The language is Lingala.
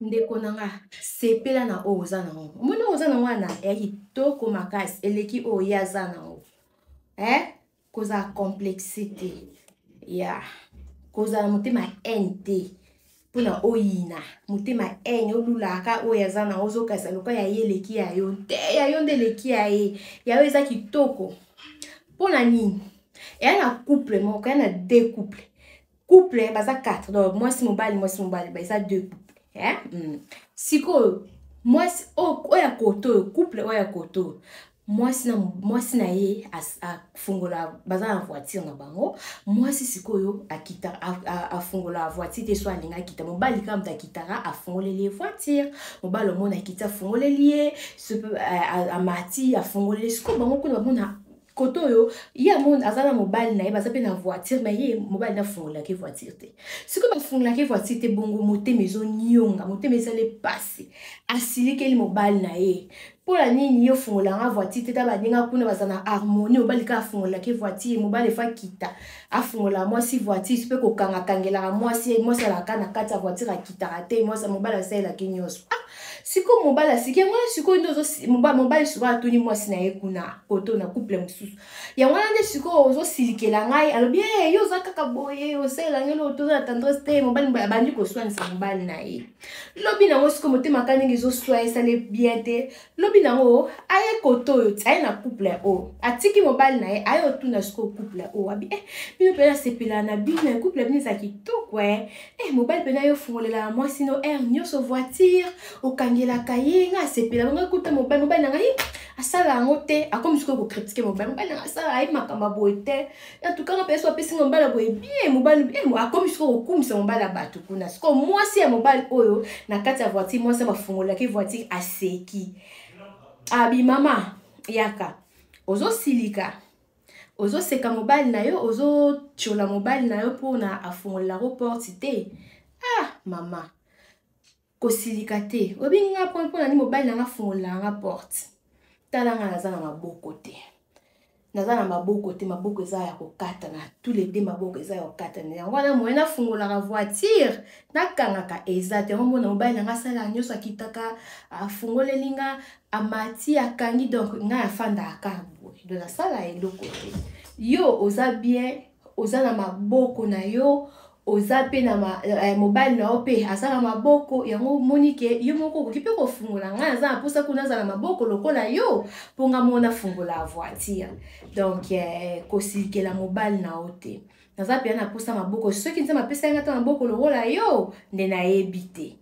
Ndeko na nga, sepela na oyo oza nango. Omoni oyo oza nango wana ya kitoko makasi, eleki oyo ye aza nango. Eh? Kozala complexe te. Ya. Kozala motema haine te. Mpona oyina motema haine, olulaka oyo aza nango, ozokasa lokola ya ye eleki ya yo te, ya yo nde eleki ya ye, ya yo eza kitoko. Mpona nini? Eya na couple moko, eya na deux couple. Couple baza 4, donc mwasi mobali, mwasi mobali, baza deux couple, eh? Sikoyo mwasi oyo ya koto oyo, couple oyo ya koto oyo, mwasi na ye afungola, baza na voiture na bango. Mwasi sikoyo akita, afungola voiture te, so alinga akita, mobali kaka moto akitaka, afungoleli ye voiture. Mobali omona akiti, afungoleli ye, amati, afungoleli. Sikoyo bango kuna bamona kote oyo ye amona aza na mobali na ye, baza mpe na voiture, mais ye mobali nafungolaki voiture te. Sikoyo bafungolaki voiture te, bongo motema ezonionga, motema ezali epasi, asilikeli mobali na ye. Mpo na nini yo ofungolanga voiture te? Ta baninga kuna baza na harmonie, mobali kaka afungolaki voiture, mobali efa kita afungola mwasi voiture, mpe kokangakangelaka mwasi, mwasi alaka na kati ya voiture, akitaka te, mwasi mobali asalelaki nyonso. Ah, sikoyo mobali asiki yango wana. Sikoyo nde mobali sikoyo atuni mwasi na ye kuna koto na couple mosusu, yango wana nde sikoyo ozosilikela ngai? Alobi e, yo oza kaka boye, osalela ngai eloko, toza na tendresse te. Mobali abandi koswanisa mobali na ye. Lobi nango sikoyo motema ka ndenge ezoswa, esali bien te. Lobi nango aye koto oyo, aye na couple oyo, atiki mobali na ye, aye otuna sikoyo couple oyo, abi eh, bino mpenza asepelaka na bino, couple bino eza kitoko. Eh, eh, mobali mpenza yo ofungolelaka mwasi no aire nyonso voiture, okangelaka ye, nga asepela nga kuta mobali, mobali na ngai asala yango te. Akomi sikoyo kocritiquer mobali, mobali na ngai asala ayebi makambo ya boye te, en tout cas nga mpe so apesi nga mobali ya boye bien. Mobali eh, akomi sikoyo kokumisa mobali ya bato kuna. Sikoyo mwasi ya mobali oyo na kati ya voiture, mwasi bafungolaki voiture, aseki, abi mama yaka, ozosilika, ozoseka mobali na yo, ozotiola mobali na yo mpona afungolelako porte te. Ah mama, kosilika te, oyebi nga mpo mpona nini mobali na nga afungolelaka nga porte? Tala nga, naza na maboko te, naza na maboko te, maboko eza ya kokatana, tous les deux maboko eza ya kokatana. Yango wana moye nafungolaka voiture, nakangaka eza te. Yango mona mobali na nga asalaka nyonso, akitaka, afungoleli nga, amati, akangi, donc ngai afandaka kaka boye, donc nasala eloko te. Yo oza bien, oza na maboko na yo, oza mpe na mobali na yo mpe aza na maboko, yango omoni ke yo moko okoki mpe kofungola. Ngai naza na mposa kuna aza na maboko lokola yo, mpo nga moko nafungola voiture. Donc kosilikela mobali na yo te, naza mpenza na mposa maboko. Soki Nzambe apesaki nga ta maboko lokola yo, nde nayebi te.